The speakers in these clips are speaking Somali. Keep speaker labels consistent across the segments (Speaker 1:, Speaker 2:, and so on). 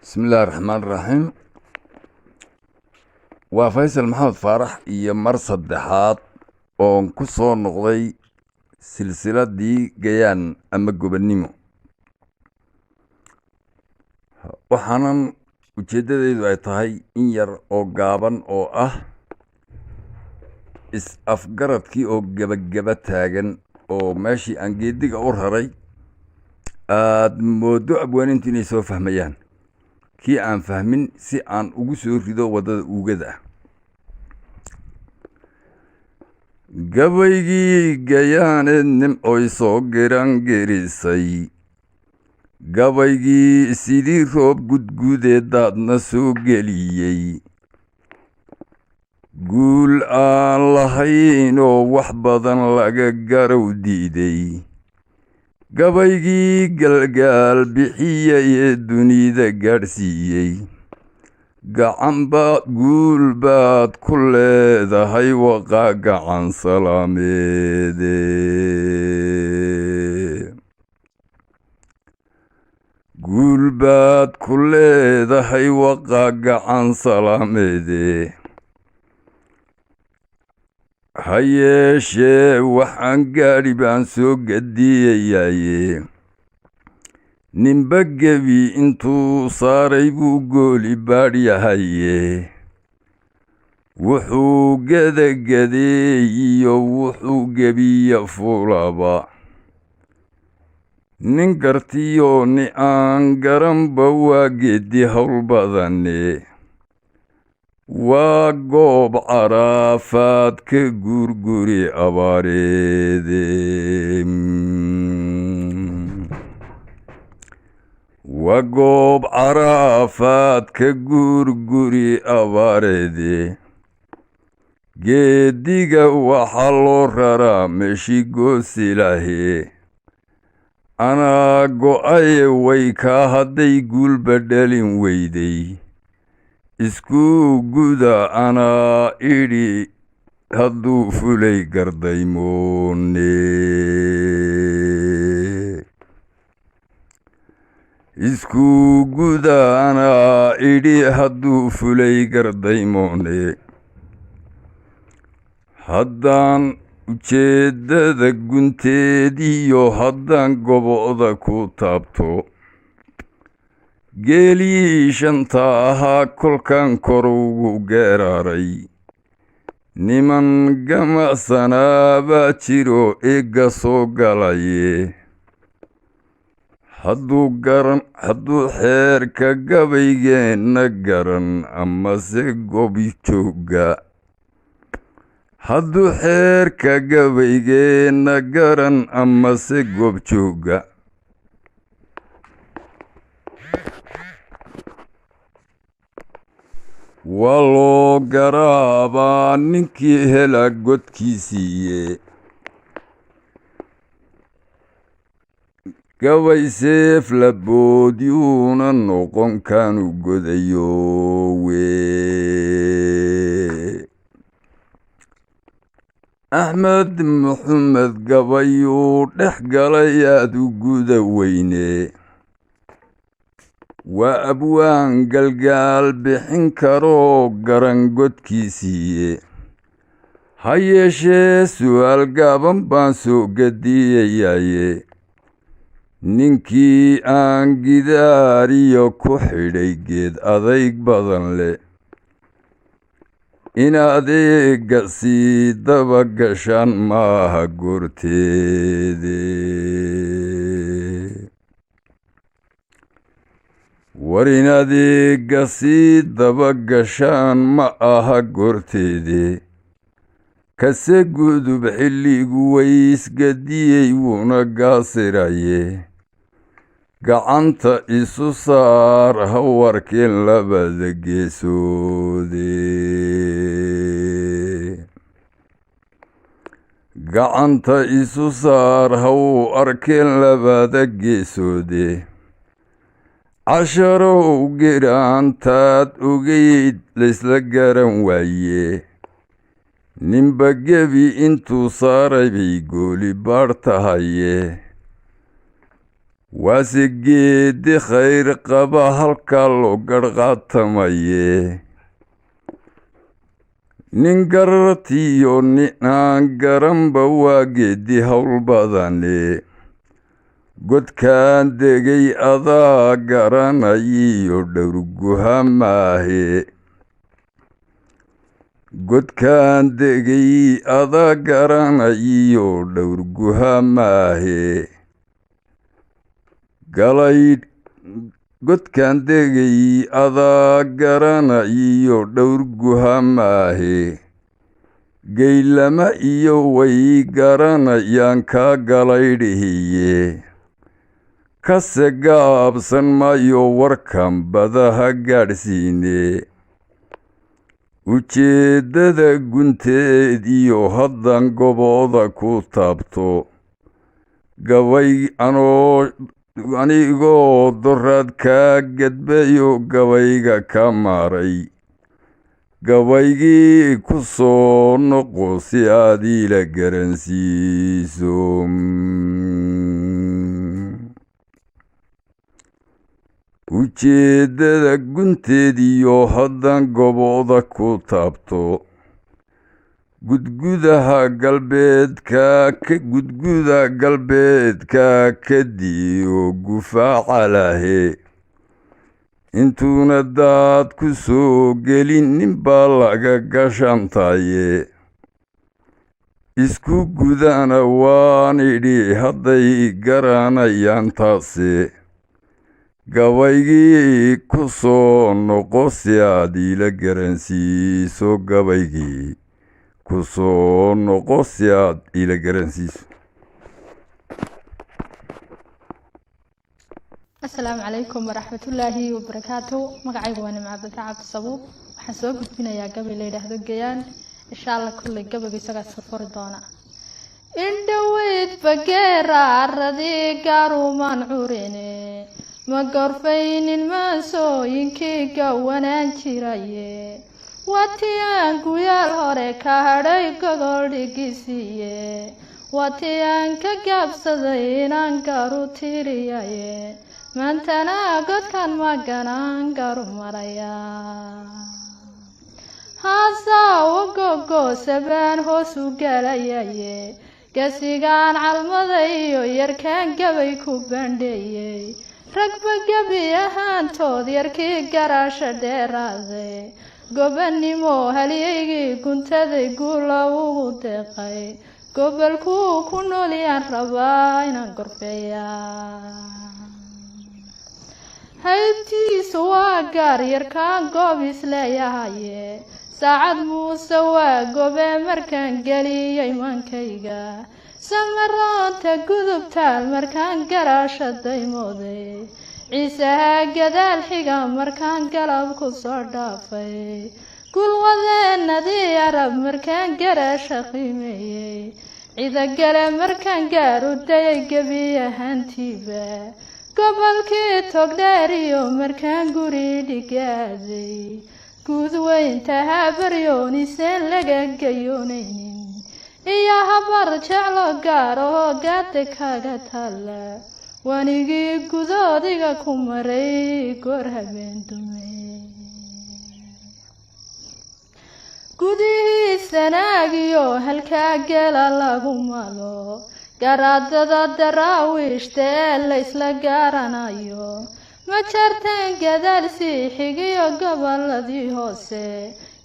Speaker 1: Bismillahi raxmaan raxiim. Waa Faysal Maxamed Faarax iyo mar saddexaad oon ku soo noqday silsiladii Gayaan ama Gobonnimo. Waxaanan ujeeddadaydu ay tahay in yar oo gaaban oo ah is-afgaradkii oo gebagaba taagan, oo meeshii aan geediga u raray aad mooddo abwaanintu inay soo fahmayaan, kii aan fahmin si aan ugu soo rido waddada uugada ah. Gabaygii gayaaneed nimcoy soo girangirisay, gabaygii sidii roob gudgudeed daadna soo geliyey, guul aan lahayn oo wax badan laga garow diiday, gabaygii galgaal bixiyey ee dunida gaadhsiiyey, gacan baad guul baad ku leedahay waqa gacan salaameede. Guul baad ku leedahay waqa gacan salaameede. Ha yeeshee waxaan gaadhi baan soo gadiyayaaye, ninba gebi intuu saaray buu gooli baadhyahaye, wuxuu gedagadeeyiyo wuxuu gebiya fuulaba, nin gartiyo ni aan garanba waa geedi howl badane, waa goob caraafaad ka guurguri abaareede. Waa goob caraafaad ka guurguri abaareede. Geediga waxaa loo raraa meeshii goosilaahe, anaa go'aye way kaa hadday guulba dhalin weyday, isku guda anaa idhi hadduu fulay gardaymoone. Isku guda anaa idhi hadduu fulay gardaymoone. Haddaan ujeeddada gunteediyo haddaan gobo'da ku taabto, geelii shanta ahaa kolkaan kor ugu geeraaray, niman gamacsanaabaa jiro eegga soo galaye, hadduu garan hadduu xeerka gabaygeenna garan amase gobi joogga, hadduu xeerka gabaygeenna garan amase goob joogga, waa loo garaabaa ninkii hela godkiisiiye. Gabay seef la boodyuuna noqon kaanu godayoowe. Axmed Maxamed gabayuu dhex galay aad u guda weyne, waa abwaan galgaal bixin karoo garan godkiisiiye. Ha yeeshee su'aal gaaban baan soo gadiyayaaye, ninkii aan gidaariyo ku xidhay geed adayg badan leh, inaad eegga sii daba gashaan maaha goorteede. War inaad eegga sii daba gashaan ma aha goorteede. Kase gudub xilligu waysgadiyey wuuna gaasiraye, gacanta isu saar ha warkeen labada geesoode. Gacanta isu saar ha uu arkeen labada geesoode. Casharow giraantaad ogeyd laysla garan waaye, ninba gebi intuu saaray bay gooli baadh tahaye. Waase geedi khayr qaba halkaa loo garhqaatamaye. Nin garartiyo nin aan garanba waa geedi hawl badane. Godkaan degay adaa garanayiyo dhowrguha maahe. Godkaan degay adaa garanayiyo dhowrguha maahe. Galaydh godkaan degay adaa garanayiyo dhowrguha maahe. Geylama iyo way garanayaan kaa galaydhihiye. Kase gaabsan maayo warkan badaha gaadhsiine. Ujeeddada gunteed iyo haddan gobooda ku taabto gabay, anoo anigoo doraad kaa gadbayo gabayga ka maray, gabaygii ku soo noqo si aad iila garansiiso. Ujeeddada gunteed iyo haddan gobooda ku taabto, gudgudaha galbeedka, gudguda galbeedka kadiyo gufaaca lahe, intuuna daad ku soo gelin ninbaa laga gashantaye. Isku gudana waan idhi hadday garanayaan taase. Gabaygii ku soo noqo si aad iila garansiiso. Gabaygii ku soo noqo si aad iila garansiiso.
Speaker 2: Asalaamu calaykum waraxmatullaahi wabarakaatu. Magacaygu waa Nimca Badre Cabdisabuub. Waxaan soo gudbinayaa gabay la yidhaahdo Gayaan. Insha Allah kulley gabayga isagaa soo doona. Indhoweyd bageera aradii gaarumaan curine, ma gorfaynin maansooyinkii gawanaan jiraye. Watii aan guyaal hore ka hadhay gogol dhigisiiye, watii aan ka gaabsaday inaan garu tiriyaye, maantana godkan maganaan garu maraya. Haasawo gogoosabaan hoos u galayaye, gasigaan calmada iyo yarkaan gabay ku bandheeyey. Ragba gebi ahaantood yarkii garaasha dheeraaday, gobanimo halyaygii guntaday guula ugu deeqay, gobolkuu ku noolyaan rabaa inaan gorfeeya. Haybtiisu waa gaar yarkaan goob isleeyahaye, Saacad Muuse waa gobe markaan geliyey maankayga. Samaroonta gudubtaal markaan garaasha daymooday, Ciisaha gadaal xiga markaan galab ku soo dhaafay, gulwadeenadii Arab markaan garaasha qiimeeyey, Cidagale markaan gaaru dayay gebi ahaantiiba, gobolkii Togdheer iyo markaan guri dhigaaday, guud weynta Habaryooniseen laga gayoonaynin, iyo Habar Jeclo gaar oo gaada kaga taalla, wanigii gudoodiga ku maray goor habeen dumay. Gudihii Sanaagiyo halkaa geela lagu malo, garaadada Daraawiishta ee laysla gaaranayo, ma jarteen gadaal sii xigiyo goboladii hoose,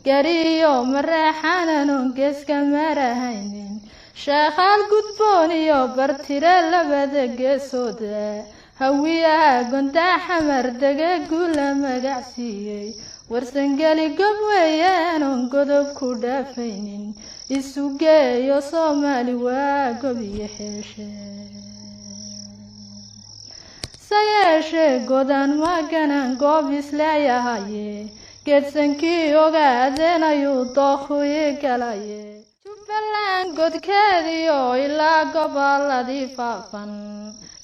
Speaker 2: gariyo mareexaananon geeska marahaynin, Sheekhaal gudboon iyo Bartire labada geesooda, Hawiyaha Gondaa Xamar dege guula magac siiyey, Warsangeli gob weeyaanon godob ku dhaafaynin, isu geeyo Soomaali waa gob iyo xeeshe. Se yeeshee godaan maganan goob isleeyahaye, geedsankii ogaadeen ayuu dookhu ii galaye. Jubbaland godkeediyo ilaa goboladii faafan,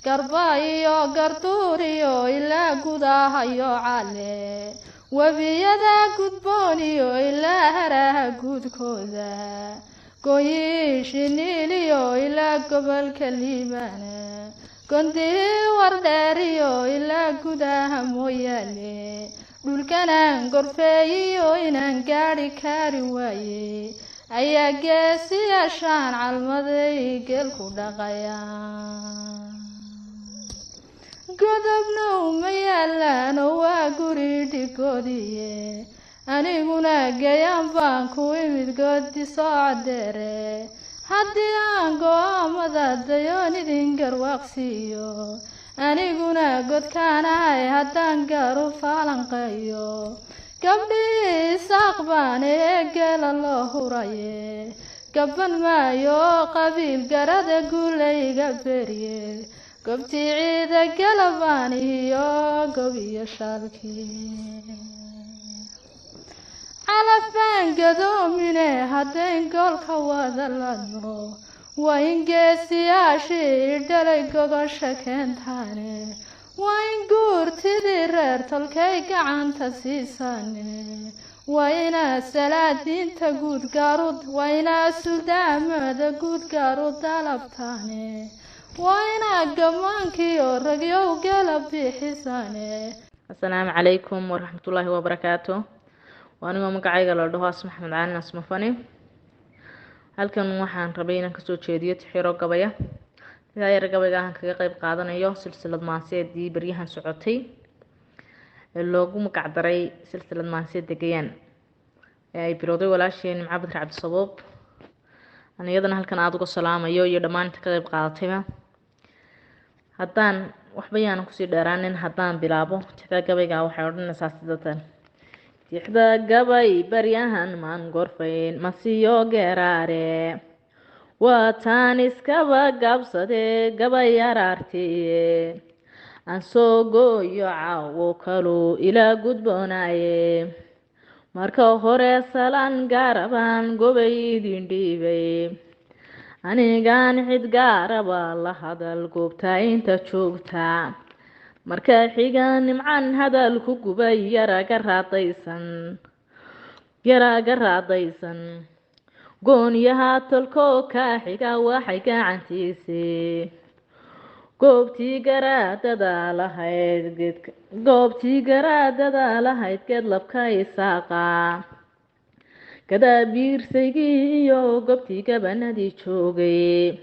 Speaker 2: Garba iyo Garduur iyo ilaa gudahayo cale, webiyada gudboon iyo ilaa haraha guudkooda, gooyiishi Niiliyo ilaa gobolka Liibaana, Gondihii Wardheeriyo ilaa gudaha mooyaane, dhulkanaan gorfeeyiyo inaan gaadhi kari waaye, ayaa geesiyaashaan calmaday geel ku dhaqaya. Godobna uma yaalaan oo waa guri dhigoodiye, aniguna gayaan baan ku imid goodi socodheere. Haddii aan go-aamada dayoon idin garwaaqsiiyo, aniguna godkaanahay haddaan gaaru faalanqeeyo, gabdhihii Isaaq baan ee geela loo huraye, gaban maayo qabiil garada guulayga berye. Gobtii Ciida Galabaan iyo gob iyo shaalkii calaf baan gadoomine, haddayn goolka wada ladno, waa in geesiyaashii dhalay gogosha keentaane, waa in guurtidii reer tolkay gacanta siisaane, waa inaa salaadiinta guud gaaru, waa inaa suldaamada guud gaaru dalabtaane, waa inaa gammaankiyo ragyow gela bixisaane.
Speaker 3: Asalaamu calaykum waraxmatullaahi wabarakaatu. Waa anigoo magacayga la dhaho Asma Axmed Caalin Asmafani. Halkan waxaan rabay inaan kasoo jeediyo tixiro gabaya. Sidaa yar gabayga ahaan kaga qeyb qaadanayo silsilad maanseedii baryahan socotay ee loogu magacdaray silsilad maanseed degayaan ee ay bilowday walaasheen Nimco Badri Cabdisabuub, aan iyadana halkan aada uga salaamayo iyo dhammaan inta ka qeyb qaadatayba. Haddaan waxba yaanan kusii dheeraanin, haddaan bilaabo tixda gabayga, waxay odhanaysaa sidatan: Tixda gabay baryahan maan gorfayn masiyo geeraare, waa taan iskaba gaabsade gabay araartiye, aan soo gooyo caawo kaluu ila gudboonaaye. Marka hore salaan gaarabaan gobay idin dhiibay, anigaan cid gaaraba la hadal goobta inta joogta. Marka xiga Nimcan hadal ku gubay yaraga raadaysan, yaraga raadaysan goonyaha tolkoo kaa xiga waxay gacantiisii goobtii garaadada lahayd geed, goobtii garaadada lahayd geed labka Isaaqa gadaabiirsaygii iyo goobtii gabanadii joogay.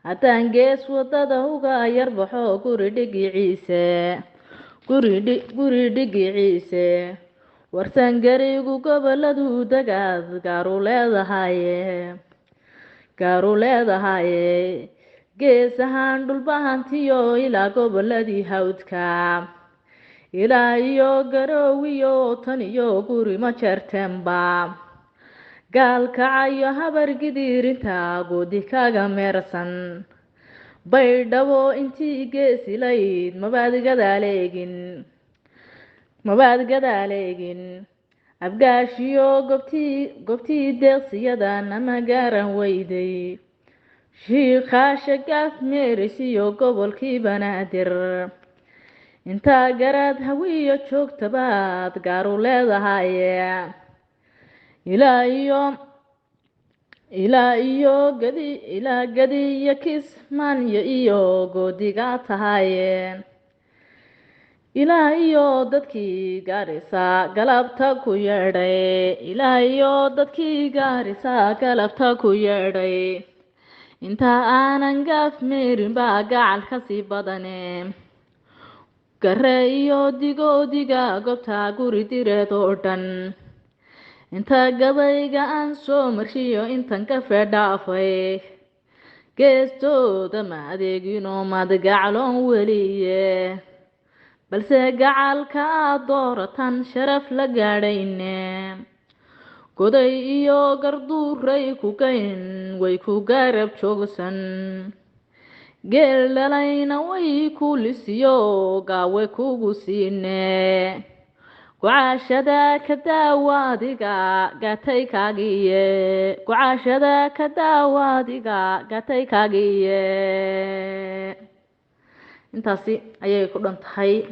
Speaker 3: Haddaan gees wadada uga yarbaxo guri dhigi Ciise, guri dhigi Ciise Warsangarigu goboladu dagaad gaaru leedahaye, gaaru leedahaye. Gees ahaan Dhulbahantiyo ilaa goboladii hawdka, ilaa iyo Garoowiyo tan iyo guri ma jeerteenba, Gaalkacayo Habargidiirinta goodi kaga meersan, Baydhabo intii geesilayd mabaad gadaaleegin, mabaad gadaaleegin. Abgaashiyo goobtii deeqsiyadan ama gaaran weyday, Shiikhaasha Gaaf Meerisiyo gobolkii Banaadir, intaa garaad Hawiyo joogtabaad gaaru leedahaye. Ilaa iyo gadi, ilaa gadi iyo Kismaanyo iyo goodiga tahaye, ilaa iyo dadkii Gaarisa galabta ku yeedhay, ilaa iyo dadkii Gaarisa galabta ku yeedhay. Inta aanan gaaf meerin baa gacal kasii badane, Gare iyo Digoodiga goobta guri direed oo dhan, inta gabayga aan soo marshiyo intan ka feedhaafay, geestooda ma adeegino mad gacloon weliye, balse gacalka aad dooratan sharaf la gaadhayne. Goday iyo garduuray ku gayn way ku garab joogsan, geel dhalayna way ku lisiyo gaawe kugu siine. Gucaashada ka daawaadiga gatay kaagiye, gucaashada ka daawaadiga gatay kaagiye. Intaasi ayay ku dhan tahay.